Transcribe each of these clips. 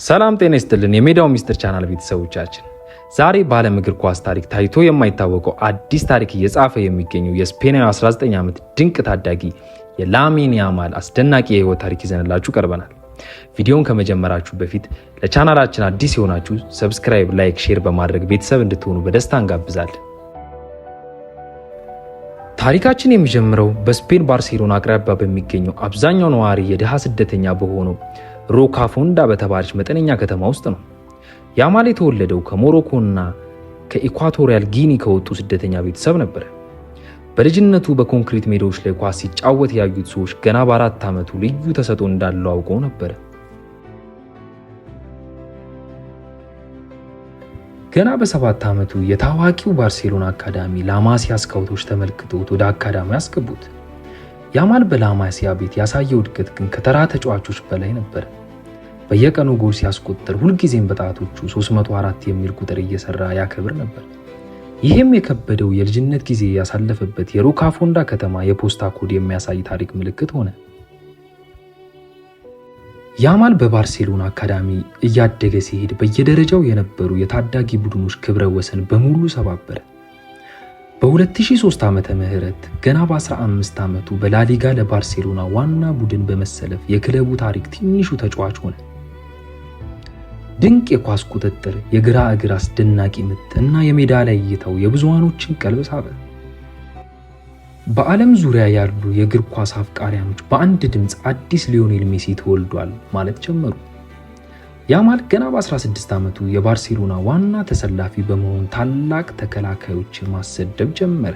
ሰላም ጤና ይስጥልን፣ የሜዳው ሚስጥር ቻናል ቤተሰቦቻችን፣ ዛሬ በዓለም እግር ኳስ ታሪክ ታይቶ የማይታወቀው አዲስ ታሪክ እየጻፈ የሚገኘው የስፔናዊ 19 ዓመት ድንቅ ታዳጊ የላሚን ያማል አስደናቂ የህይወት ታሪክ ይዘንላችሁ ቀርበናል። ቪዲዮን ከመጀመራችሁ በፊት ለቻናላችን አዲስ የሆናችሁ subscribe፣ like፣ share በማድረግ ቤተሰብ እንድትሆኑ በደስታ እንጋብዛለን። ታሪካችን የሚጀምረው በስፔን ባርሴሎና አቅራቢያ በሚገኘው አብዛኛው ነዋሪ የድሃ ስደተኛ በሆነው ሮካፎንዳ በተባለች መጠነኛ ከተማ ውስጥ ነው። ያማል የተወለደው ከሞሮኮና ከኢኳቶሪያል ጊኒ ከወጡ ስደተኛ ቤተሰብ ነበር። በልጅነቱ በኮንክሪት ሜዳዎች ላይ ኳስ ሲጫወት ያዩት ሰዎች ገና በ4 ዓመቱ ልዩ ተሰጥኦ እንዳለው አውቀው ነበር። ገና በ7 ዓመቱ የታዋቂው ባርሴሎና አካዳሚ ላማሲያ ስካውቶች ተመልክተውት ወደ አካዳሚ ያስገቡት። ያማል በላማሲያ ቤት ያሳየው እድገት ግን ከተራ ተጫዋቾች በላይ ነበር። በየቀኑ ጎል ሲያስቆጥር ሁልጊዜም በጣቶቹ 304 የሚል ቁጥር እየሰራ ያከብር ነበር። ይህም የከበደው የልጅነት ጊዜ ያሳለፈበት የሮካፎንዳ ከተማ የፖስታ ኮድ የሚያሳይ ታሪክ ምልክት ሆነ። ያማል በባርሴሎና አካዳሚ እያደገ ሲሄድ በየደረጃው የነበሩ የታዳጊ ቡድኖች ክብረ ወሰን በሙሉ ሰባበረ። በ2003 ዓመተ ምህረት ገና በ15 ዓመቱ በላሊጋ ለባርሴሎና ዋና ቡድን በመሰለፍ የክለቡ ታሪክ ትንሹ ተጫዋች ሆነ። ድንቅ የኳስ ቁጥጥር፣ የግራ እግር አስደናቂ ምት እና የሜዳ ላይ እይታው የብዙሃኖችን ቀልብ ሳበ። በዓለም ዙሪያ ያሉ የእግር ኳስ አፍቃሪያኖች በአንድ ድምፅ አዲስ ሊዮኔል ሜሲ ተወልዷል ማለት ጀመሩ። ያማል ገና በ16 ዓመቱ የባርሴሎና ዋና ተሰላፊ በመሆን ታላቅ ተከላካዮችን ማሰደብ ጀመረ።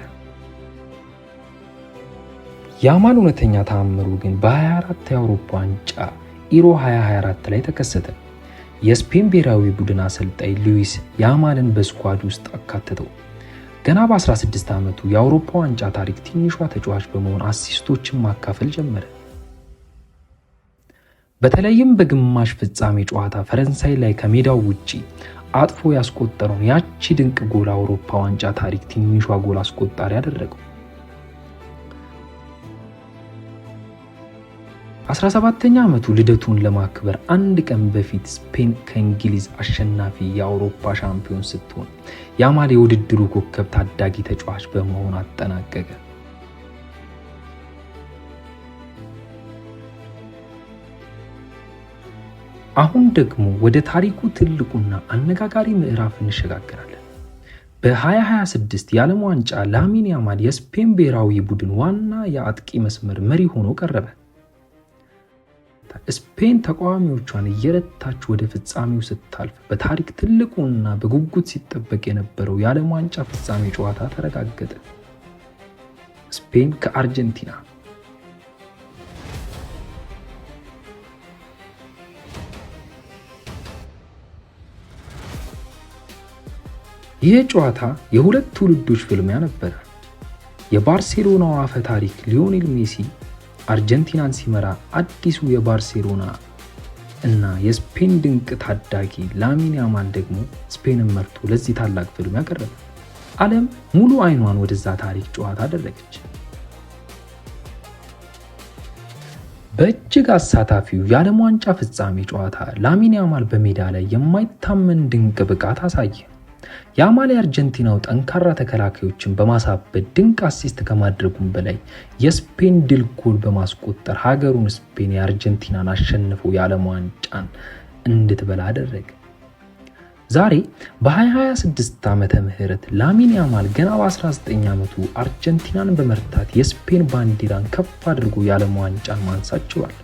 ያማል እውነተኛ ተአምሩ ግን በ24 የአውሮፓ ዋንጫ ኢሮ 2024 ላይ ተከሰተ። የስፔን ብሔራዊ ቡድን አሰልጣኝ ሉዊስ ያማልን በ squad ውስጥ አካተተው። ገና በ16 ዓመቱ የአውሮፓ ዋንጫ ታሪክ ትንሿ ተጫዋች በመሆን assist ኦችን ማካፈል ጀመረ። በተለይም በግማሽ ፍጻሜ ጨዋታ ፈረንሳይ ላይ ከሜዳው ውጪ አጥፎ ያስቆጠረውን ያቺ ድንቅ ጎል አውሮፓ ዋንጫ ታሪክ ትንሿ ጎል አስቆጣሪ አደረገው። 17ኛ ዓመቱ ልደቱን ለማክበር አንድ ቀን በፊት ስፔን ከእንግሊዝ አሸናፊ የአውሮፓ ሻምፒዮን ስትሆን ያማል የውድድሩ ኮከብ ታዳጊ ተጫዋች በመሆን አጠናቀቀ። አሁን ደግሞ ወደ ታሪኩ ትልቁና አነጋጋሪ ምዕራፍ እንሸጋገራለን። በ2026 የዓለም ዋንጫ ላሚን ያማል የስፔን ብሔራዊ ቡድን ዋና የአጥቂ መስመር መሪ ሆኖ ቀረበ። ስፔን ተቃዋሚዎቿን እየረታች ወደ ፍጻሜው ስታልፍ በታሪክ ትልቁና በጉጉት ሲጠበቅ የነበረው የዓለም ዋንጫ ፍጻሜ ጨዋታ ተረጋገጠ። ስፔን ከአርጀንቲና። ይህ ጨዋታ የሁለት ትውልዶች ፍልሚያ ነበረ። የባርሴሎናው አፈ ታሪክ ሊዮኔል ሜሲ አርጀንቲናን ሲመራ፣ አዲሱ የባርሴሎና እና የስፔን ድንቅ ታዳጊ ላሚን ያማል ደግሞ ስፔንን መርቶ ለዚህ ታላቅ ፍልሚያ ቀረበ። ዓለም ሙሉ አይኗን ወደዛ ታሪክ ጨዋታ አደረገች። በእጅግ አሳታፊው የዓለም ዋንጫ ፍጻሜ ጨዋታ ላሚን ያማል በሜዳ ላይ የማይታመን ድንቅ ብቃት አሳየ። ያማል የአርጀንቲናው ጠንካራ ተከላካዮችን በማሳበድ ድንቅ assist ከማድረጉም በላይ የስፔን ድል ጎል በማስቆጠር ሀገሩን ስፔን የአርጀንቲናን አሸንፎ የዓለም ዋንጫን እንድትበላ አደረገ። ዛሬ በ2026 ዓመተ ምህረት ላሚን ያማል ገና በ19 ዓመቱ አርጀንቲናን በመርታት የስፔን ባንዲራን ከፍ አድርጎ የዓለም ዋንጫን ማንሳት ችሏል።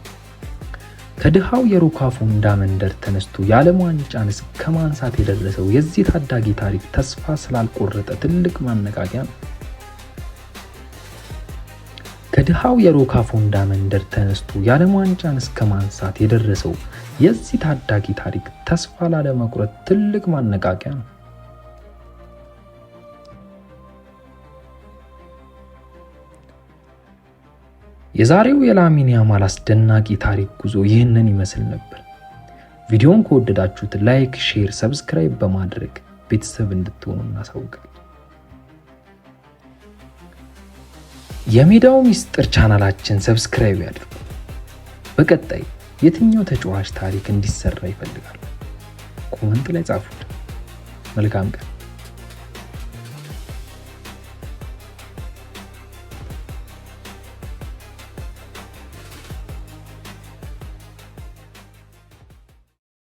ከድሃው የሮካፎንዳ መንደር ተነስቶ የዓለም ዋንጫን እስከ ማንሳት የደረሰው የዚህ ታዳጊ ታሪክ ተስፋ ስላልቆረጠ ትልቅ ማነቃቂያ ነው። ከድሃው የሮካፎንዳ መንደር ተነስቶ የዓለም ዋንጫን እስከ ማንሳት የደረሰው የዚህ ታዳጊ ታሪክ ተስፋ ላለመቁረጥ ትልቅ ማነቃቂያ ነው። የዛሬው የላሚን ያማል አስደናቂ ታሪክ ጉዞ ይህንን ይመስል ነበር። ቪዲዮን ከወደዳችሁት like፣ share፣ subscribe በማድረግ ቤተሰብ እንድትሆኑ እናሳውቃለን። የሜዳው ሚስጥር ቻናላችን subscribe ያድርጉ። በቀጣይ የትኛው ተጫዋች ታሪክ እንዲሰራ ይፈልጋሉ? Comment ላይ ጻፉልን። መልካም ቀን።